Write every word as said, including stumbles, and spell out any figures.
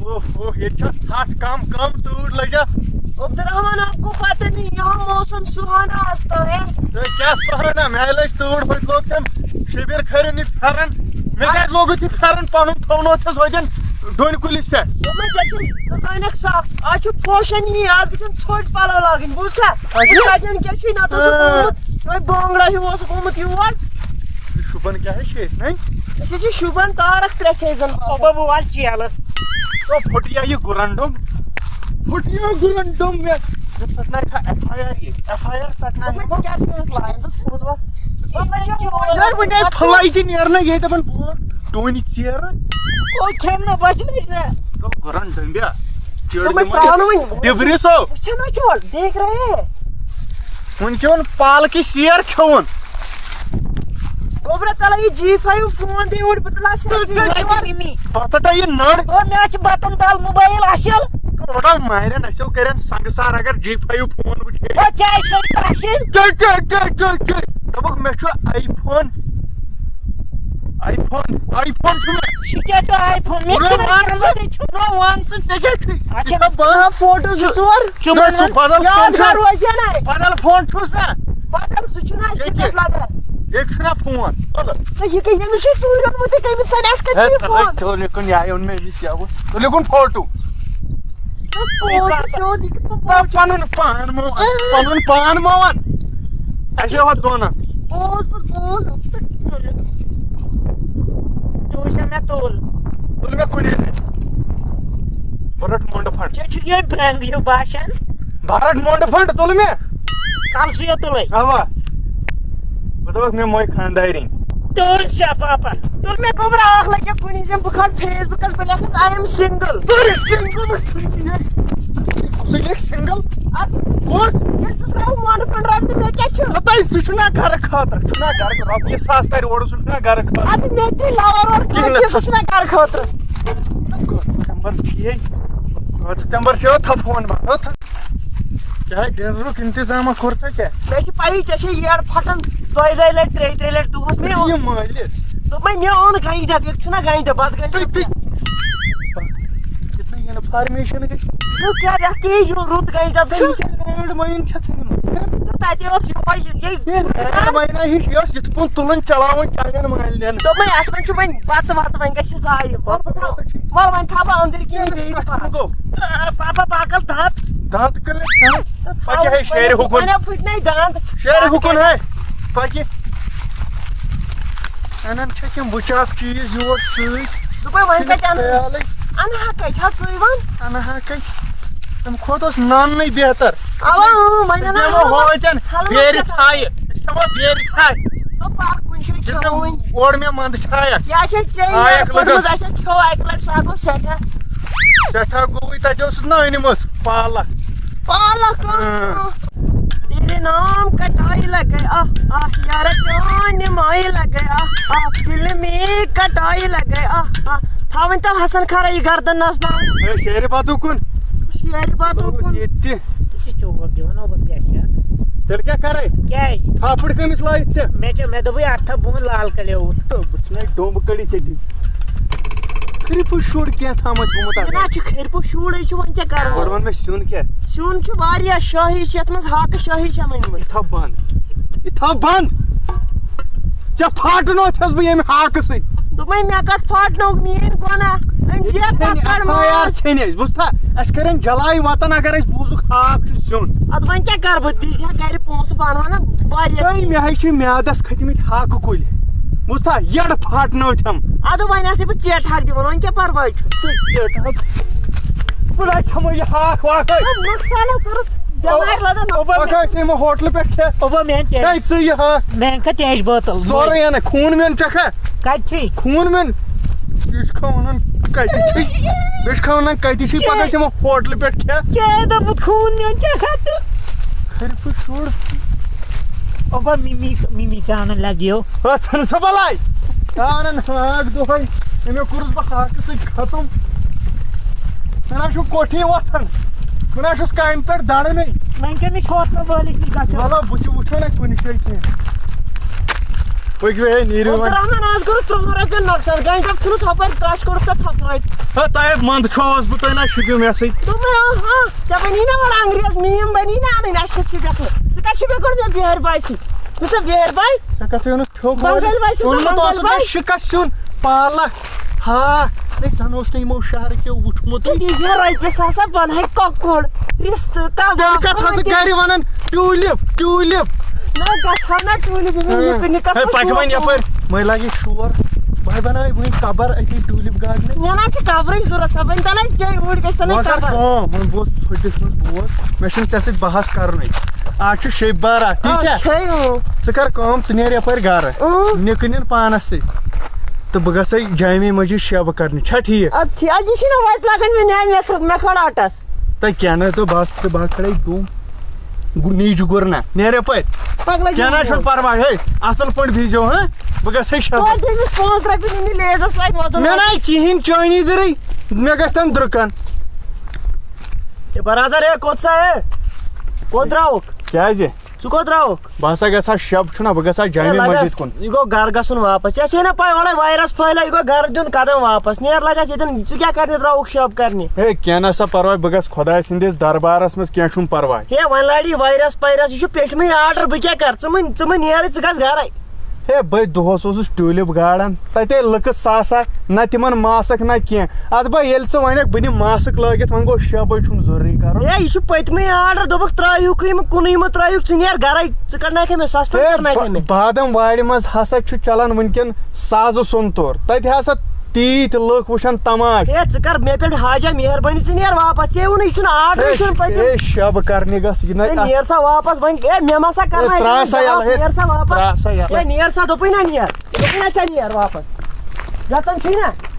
اوہ، اوہ، ییٚتہِ چھا ژھٹھ کم کم، تۭر لٔجا۔ عبدالرحمان، آپ کو پتہ نہیں، یہاں موسم سہانا آستا ہے۔ تہٕ کیٛاہ سہانا، مےٚ لٔج تۭر، ہوٚتہِ لوگ تٔمۍ شبیر کھرن یہِ پھٮ۪رن۔ مےٚ کیٛازِ لوگُتھ یہِ پھٮ۪رن پنُن، تھوٚونوتھس ہوٚتٮ۪ن ڈوٗنۍ کُلِس پٮ۪ٹھ؟ دوٚپمَے، ژےٚ چھُے زٕ تانٮ۪کھ صاف، آز چھُ فوشن یی، آز گژھن ژھوٚٹۍ پلو لاگٕنۍ، بوٗزتھا؟ اچھا۔ سجن کیٛاہ چھُے نتہٕ اوسُکھ آ۔ گوٚمُت، یِہوٚے بانگڑا ہیوٗ اوسُکھ گوٚمُت یور۔ شوٗبان کیٛاہ حظ چھِ أسۍ وۄنۍ؟ أسۍ حظ چھِ شوٗبان تارک ترٛےٚ چھِ أسۍ زن۔ او بابا، وَل چیلہٕ۔ تو پھُٹیا یہِ گُرنڈُم۔ پھُٹیا گُرنڈُم مےٚ۔ مےٚ ژٹناوِ تھا ایف آی آر یہِ۔ ایف آی آر ژٹناوِ۔ وۄنۍ ژٕ کیٛاہ چھُکھ أمِس لایان؟ ژٕ تھوٚد وۄتھ۔ وۄنۍ ژٕ چھُکھ یورٕ۔ یارٕ وۄنۍ آیہِ پھٕلے تہِ نیرنَے، یہِ دَپان بہٕ ڈوٗنہِ ژیرٕ۔ او کھٮ۪مہٕ نہٕ، بہٕ چھُس نہٕ۔ تو گُرنڈُمبیا۔ چِڑ دوٚپمَے دِمَے۔ ترٛاو نہٕ وۄنۍ۔ دِبرِ سو۔ وٕچھِو نہ چوٹ، دیکھ رہے ہیں۔ وٕنۍ کیوٚن پالکہِ سیر کھیوٚوُن۔ گوٚبرا، تَلہ یہِ جی فایِو فون دِ یوٗرۍ، بہٕ تُلہٕ ہا selfie۔ تُلہٕ، تُلہٕ۔ پَتہٕ ژَٹا یہِ نٔر۔ او، مےٚ حظ چھِ بَتَن تَل موبایِل اَصٕل۔ تہٕ وَٹا مارٮ۪ن، اَسہِ ہیوٚو کَرٮ۪ن سنٛگہٕ سار اگر جی فایِو فون وٕچھے۔ او، چاے سۭتۍ اَصٕل۔ ٹے، ٹے، ٹے، ٹے، ٹے۔ دوٚپُکھ، مےٚ چھُ I phone. I phone, I phone چھُ مےٚ۔ شِکیٹ آی فون، مےٚ بُڈٕ چھُنہٕ مان ژٕ، کینٛہہ، ژٕ چھُ۔ بُڈٕ وَن ژٕ، ژےٚ کیٛاہ چھُے؟ اچھا۔ یہِ چھا بنٛد؟ آ، فوٹو زٕ ژور۔ چُمن دَ سُہ بدل فون یاد چھُ۔ کر روزِ ہا نہ۔ بدل فون چھُس نہ۔ بدل سُہ چھُنہٕ اَسہِ ییٚتہِ۔ کِتھ لگان۔ ییٚتہِ چھُنہ فون۔ تُلہٕ۔ تہٕ یہِ کٔمۍ، ییٚمِس چھُے ژوٗرِ اوٚنمُت، یہِ کٔمِس سۭتۍ آسہِ کَتہِ ہے، چھُ یہِ تَلہٕ فون؟ تُل یہِ کُن، یہِ آیہِ اوٚن مےٚ أمِس یَوٕ۔ تُل یہِ کُن فوٹو۔ تہٕ فون چھُ سیوٚد، یہِ کِتھ پٲٹھۍ فون چھُ؟ پَنُن پان مہٕ وَن، پَنُن پان مہٕ وَن۔ اَسہِ ہے ہۄتھ دۄن ہَن۔ پوز تہٕ پوز۔ ژٕ وٕچھ مےٚ تُل۔ تُل مےٚ کُنے زٔنۍ۔ بہٕ رَٹہٕ مۄنٛڈٕ فنٛڈ۔ ژےٚ چھُ یِہوٚے برٛنٛگ ہیوٗ باسان۔ بہٕ رَٹہٕ مۄنٛڈٕ فنٛڈ، تُل مےٚ۔ کَلسٕے یوت تُلَے۔ اَوا۔ بہٕ دَپَکھ مےٚ مۄے خانٛدارِنۍ۔ تُل شفافا۔ تُل مےٚ گوٚبرا اَکھ لَگہِ کُنہِ زٔنۍ، بہٕ کھالہٕ Facebookس، بہٕ لیکھَس I am single۔ ژٕ لیکھ single۔ اَدٕ کُس؟ ییٚلہِ ژٕ ترٛاوٕ مۄنٛڈٕ فنٛڈ رَٹنہِ، مےٚ کیٛاہ چھُ؟ ہَتَے، سُہ چھُنہ گَرٕ خٲطرٕ، چھُنہ گَرٕ، رۄپیہِ ساس تَرِ اورٕ، سُہ چھُنہ گَرٕ خٲطرٕ۔ اَدٕ مےٚ تہِ لَوَر اورٕ کِہیٖنۍ کانٛہہ نہٕ۔ چیٖز، سُہ چھُنہ گَرٕ خٲطرٕ۔ ستمبر چھُ یے۔ ستمبر چھُ یوت تھا فون بنٛد۔ یوت تھا۔ کیٛاہ ڈِنرُک انتظامہ کوٚر تھا ژےٚ؟ مےٚ چھِ پَیی، ژےٚ چھے ییر پھٹان دۄیہِ دۄیہِ لَٹہِ، ترٛیٚیہِ ترٛیٚیہِ لَٹہِ دۄہَس۔ مےٚ یہِ اوٚن۔ مٲلِس۔ دوٚپمَے، مےٚ اوٚن گنٛجہِ ڈَبہٕ، ییٚتہِ چھُنہ گنٛجہِ ڈَبہٕ، بَتہٕ گنٛجہِ تُہۍ، ڈَبہٕ۔ تُہۍ۔ کِتنہٕ اِنفارمیشن گژھِ؟ نو کیٛاہ، یَتھ کیٛاہ یہِ رُت گنٛجہِ ڈَبہٕ چھُ؟ تُہۍ کیٛاہ لینڈ ماین چھےٚ ژھٕنمٕژ؟ تہٕ تَتہِ اوس یِہوٚے یہِ، یہِ یہِ لینڈ ماینہ ہِش یۄس یِتھ پٲٹھۍ تُلان چلاوان چانٮ۪ن مٲلٮ۪ن۔ دوٚپمَے، اَتھ منٛز چھُ وۄنۍ بَتہٕ وَتہٕ، وۄنۍ گژھِ ضایع۔ وَلہٕ بہٕ تھاوٕ، وَلہٕ وۄنۍ تھاو بہٕ أنٛدٕرۍ کِنی بیٚیہِ کَتھ۔ گوٚو؟ آ، پاپا، پاکَل دَنٛد۔ دَنٛد کٔلِتھ، دَنٛد۔ تہٕ پَکہِ تھاوٕ ہے شیرِ ہُکُن۔ وۄنۍ ہا پھٕٹنَے دَنٛد۔ شیرِ ہُکُن ہے۔ پَکہِ۔ اَنان چھَکھ یِم بُچاکھ چیٖز یور سۭتۍ۔ دوٚپمَے، وۄنۍ کَتہِ اَنہٕ؟ خیالٕے۔ اَنہٕ ہا کَتہِ؟ ہا ژٕے وَن۔ اَنہٕ ہا کَتہِ؟ اَمہِ کھۄتہٕ اوس نَننٕے بہتر۔ اَوا، اۭں، وۄنۍ أسۍ اَنہٕ بیٚہمو ہا ہۄتٮ۪ن، ہٮ۪لمٹ بیرِ کَتہِ اَنہٕ؟ ژھایہِ۔ أسۍ کھٮ۪مو بیرِ ژھایہِ۔ دوٚپ، پَکھ، کُنہِ جایہِ ییٚلہِ کھٮ۪مو وۄنۍ۔ اورٕ مےٚ منٛدٕ چھایَکھ۔ یہِ آسہِ ہے ژےٚ آیَکھ یاد کوٚرمُت، لٔگٕس۔ اَسہِ ہے کھیوٚو اَکہِ لَٹہِ، سُہ ہا گوٚو سٮ۪ٹھاہ۔ سٮ۪ٹھاہ گوٚوُے، تَتہِ اوسُس نہٕ أنمٕژ پالَک۔ پالَک، اۭں۔ اۭں۔ تیرے نام کٹائی لگ گئے، آہ، آہ، یارا جان مائی لگ گئے، آہ، آہ، دل میں کٹائی لگ گئے، آہ، آہ۔ تھاوٕنۍ تو حسن خارا یہِ گردن نژناوُن۔ ہے، شیرِ باتو کُن۔ شیرِ باتو کُن۔ ییٚتہِ تہِ۔ ژٕ چھِ چوب دِوان، او بہٕ پیسہٕ ہٮ۪تھ۔ تیٚلہِ کیٛاہ کَرے؟ کیٛازِ؟ تھاپڑ کٔمِس لٲگِتھ ژےٚ؟ مےٚ چھِ، مےٚ دوٚپُے اَتھ تھاو بہٕ وۄنۍ لال کلیوُت۔ تہٕ بہٕ چھُس نَے ڈوٚمب کٔڑِتھ ییٚتی۔ خرفہٕ شُر کینٛہہ تھامَتھ گوٚمُت یہِ اَتھ۔ نہ چھُ خرفہٕ شُرے چھُ، وۄنۍ کیٛاہ کَرو؟ گۄڈٕ وَن مےٚ سیُن کیٛاہ؟ سیُن چھُ واریاہ شٲہی، چھِ یَتھ منٛز ہاکہٕ شٲہی چھےٚ ؤنمٕژ۔ یہِ تھاو بنٛد۔ یہِ تھاو بنٛد۔ ژےٚ پھاٹنوتھس بہٕ ییٚمہِ ہاکہٕ سۭتۍ۔ دوٚپمَے، مےٚ کَتھ پھاٹنووُکھ میٛٲنۍ گۄناہ؟ أنۍ ییٚتہِ زِ چھَنہٕ پکڑ ایف آی آر ماز۔ ژھیٚنۍ اَسہِ، بوٗزتھا؟ اَسہِ کَرن جلاے وطن اگر اَسہِ بوٗزُکھ ہاکھ چھُ سیُن۔ اَدٕ وۄنۍ کیٛاہ کَرٕ بہٕ؟ دِژ ہا گَرِ پونٛسہٕ، بہٕ اَنہٕ ہا نہ واریاہ۔ ہے، مےٚ ہے چھِ میٛادَس کھٔتۍمٕتۍ ہاکہٕ کُلۍ۔ بوٗزتھا؟ یٔڈ پھاٹنٲوتھم۔ اَدٕ وۄنۍ آسے بہٕ ژیٹہٕ ہاکھ دِوان، وۄنۍ کیٛاہ پَرواے چھُ؟ ژٕ ژیٹہٕ ہاکھ۔ بہٕ نہ کھٮ۪مو یہِ ہاکھ واکھ۔ ہے، نۄقصانو کٔرٕتھ بٮ۪مارِ لَدان۔ اوبا۔ پَکھ أسۍ یِمو ہوٹلہٕ پٮ۪ٹھ کھٮ۪تھ۔ اوبا، میٛانہِ تیٚلہِ۔ ہے، ژٕ یہِ ہاکھ۔ میٛانہِ کھا تیٚنٛجہِ بٲتَل۔ سورُے اَنَکھ، خوٗن میون چَکھا؟ کَتہِ چھُے؟ خوٗن میون۔ یہِ چھُ کھا وَنان کَتہِ چھُے؟ بیٚیہِ چھُ کھا وَنان کَتہِ چھُے؟ چے۔ پَگاہ أسۍ یِمو ہوٹلہٕ پٮ۪ٹھ کھٮ۪تھ۔ چے دوٚپمُت خوٗن میون چَکھا تہٕ۔ خرفہٕ شُر۔ اوبا، مِمی، مِمی کیٛاہ اَنُن لَگیو؟ آ، ژھٕن سا بَلاے۔ کیٛاہ وَنان ہاکھ دۄہَے؟ أمۍ کوٚرُس بہٕ ہاکہٕ سۭتۍ ختم۔ مےٚ نہ چھُ کوٹھی وۄتھان۔ بہٕ نہ چھُس کامہِ پٮ۪ٹھ دَرنٕے۔ وۄنۍ کٔمِس ہوٹلہٕ وٲلِس نِش گژھو؟ وَلہٕ بہٕ تہِ وٕچھو نہ کُنہِ جایہِ کینٛہہ۔ پٔکِو ہے، نیٖرِو وۄنۍ۔ عبدالرحمان، آز کوٚرُتھ ترٛہَن رۄپیَن نۄقصان، گنٛٹہٕ ژھٕنُتھ ہۄپٲرۍ، کَش کوٚرُتھ تَتھ ہۄپٲرۍ۔ ہے، تۄہہِ منٛد چھو آز بہٕ تۄہہِ نہ شِپِو مےٚ سۭتۍ۔ دوٚپمَے، آ، آ، ژےٚ بَنی نہ وَڑٕ انگریز، میٖم بَنی نہ اَنٕنۍ، اَسہِ سۭتۍ چھِ بیٚکھٕ۔ ژٕ کَتہِ چھُکھ بیٚکُن مےٚ بِہٲرۍ بایہِ سۭتۍ؟ یُس سا بِہٲرۍ باے۔ ژےٚ کَتھ ووٚنُتھ ٹھوٚک وَنُن؟ بنگٲلۍ باے چھِ سا، اوٚنمُت بنگٲلۍ اوسُتھ باے۔ مےٚ شِکَس سیُن، پالک، ہاکھ۔ ہے، زَن اوس نہٕ یِمو شہرٕ کیو وُچھمُتٕے۔ ژٕ دیٖزِ ہا رۄپیہِ ساس، بہٕ اَنہٕ ہا کۄکُر، رِستہٕ، کَباب، تیٚلہِ کَتھ ٲسٕکھ کۭتیٛاہ؟ گَرِ وَنان؟ Tulip, tulip. نہ، گژھٕ ہا نہ ٹیوٗلِپ، یِمَن ہاں۔ مِکنِکَس ہے، منٛز پَکہِ وۄنۍ یَپٲرۍ، وۄنۍ لاگہِ شور۔ بہٕ ہا بَناوٕ وۄنۍ قبر أتی ٹیوٗلِپ گاڈنٕے۔ مےٚ نہ چھِ قبرٕچ ضوٚرَتھ، سۄ بَنہِ تَلے ژےٚ اوٗرۍ گژھِ تَلے وۄنۍ کَر قبر۔ کٲم، وۄنۍ بوز ژھوٚٹِس منٛز بوز، مےٚ چھُنہٕ ژےٚ سۭتۍ بحث کَرُنٕے۔ آز چھُ شیٚبہِ بارہ، تی آ، چھا؟ چھے، اۭں۔ ژٕ کَر کٲم، ژٕ نیر یَپٲرۍ گَرٕ۔ اۭں۔ نِکہٕ نِن پانَس سۭتۍ۔ تہٕ بہٕ گژھٕ جامع مسجد شیبہٕ کَرنہِ، چھا ٹھیٖک؟ اَدٕ ٹھیٖک، اَدٕ یہِ چھُنہ وَتہِ لَگان مےٚ نیٛامہِ مےٚ کھٲ-، مےٚ کھٲل آٹَس۔ تہٕ کینٛہہ نہ، تہٕ بَس تہٕ بہٕ کَڑَے گوٚم۔ گُ-، نیٖجہِ گُر نہ، نیر یَپٲرۍ۔ پَکھ لَگہِ کینٛہہ نہ گوٚم۔ چھُنہٕ پَرواے، ہے، اَصٕل پٲٹھۍ بِہزیو، ہہ؟ بہٕ گژھٕ ہے شیبہٕ۔ توتہِ أمِس پانٛژھ رۄپیہِ نِنہِ لیزَس لَگہِ وۄزُل۔ مےٚ نہ کِہیٖنۍ، چٲنی دِرٕے، مےٚ گژھِ تَن درٛکَن۔ اے برادر، اے کوٚت سا ہے؟ کوٚت درٛاوُکھ؟ کیٛازِ؟ ژٕ کوٚت درٛاوُکھ؟ بہٕ ہسا گژھٕ ہا شب چھُنہ، بہٕ گژھٕ ہا ہے، جامع لگس، مسجد کُن۔ یہِ گوٚو گرٕ گژھُن واپس۔ ژےٚ چھے نہ پَے، اورَے وایرس پھٔہلیو، یہِ گوٚو گرٕ دیُن قدم واپس۔ نیر لگس ییٚتٮ۪ن، ژٕ کیٛاہ کرنہِ درٛاوُکھ شب کرنہِ؟ ہے، کینٛہہ نہ سا پرواے، بہٕ گژھٕ خۄداے سٕنٛدِس دربارس منٛز، کینٛہہ چھُنہٕ پرواے۔ ہے، وۄنۍ لاڑِ یہِ وایرس پایرس، یہِ چھُ پیٚٹھمٕے آرڈر، بہٕ کیٛاہ کرٕ؟ ژٕ مہٕ، ژٕ مہٕ نیرٕے، ژٕ گژھ گرَے۔ ہے، بہٕ دۄہس اوسُس ٹیوٗلِپ گاڑان، تَتے لُکہٕ ساسا، نہ تِمن ماسک نہ کینٛہہ۔ اَدٕ بہٕ ییٚلہِ ژٕ وَنکھ بہٕ نِمہٕ ماسک لٲگِتھ، وۄنۍ گوٚو شبے چھُنہٕ ضروٗری کرُن۔ ہے، یہِ چھُ پٔتمٕے آرڈر، دوٚپُکھ ترٛٲیِو کُنہِ، کُنُے مہٕ ترٛٲیِوُکھ، ژٕ نیر گرَے، ژٕ کڑناوکھ مےٚ سسپینڈ ہے، کرناوکھ با-، مےٚ۔ بادام وارِ منٛز ہسا چھُ چلان وٕنکیٚن سازٕ سوٚن تور، تَتہِ ہسا تیٖتۍ لُکھ وٕچھان تماش۔ ہے، ژٕ کر مےٚ پٮ۪ٹھ حاجہ مہربٲنی، ژٕ نیر واپس، ژےٚ ووٚنُے یہِ چھُنہٕ آرڈرٕے، یہِ چھُنہٕ پٔتمٕے۔ ہے، شب کرنہِ گژھ، یہِ نہ ہے، اَتھ نیر سا واپس وۄنۍ، ہے، مےٚ ما سا ہے، کرناوِ ترٛاو سا جواب، یَلہٕ، ہے، نیر سا واپس۔ ترٛاو سا یَلہٕ۔ ہے، نیر سا، دوٚپُے نہ نیر، دوٚپُے نہ ژےٚ نیر واپس۔ یَتَن چھُے نہ۔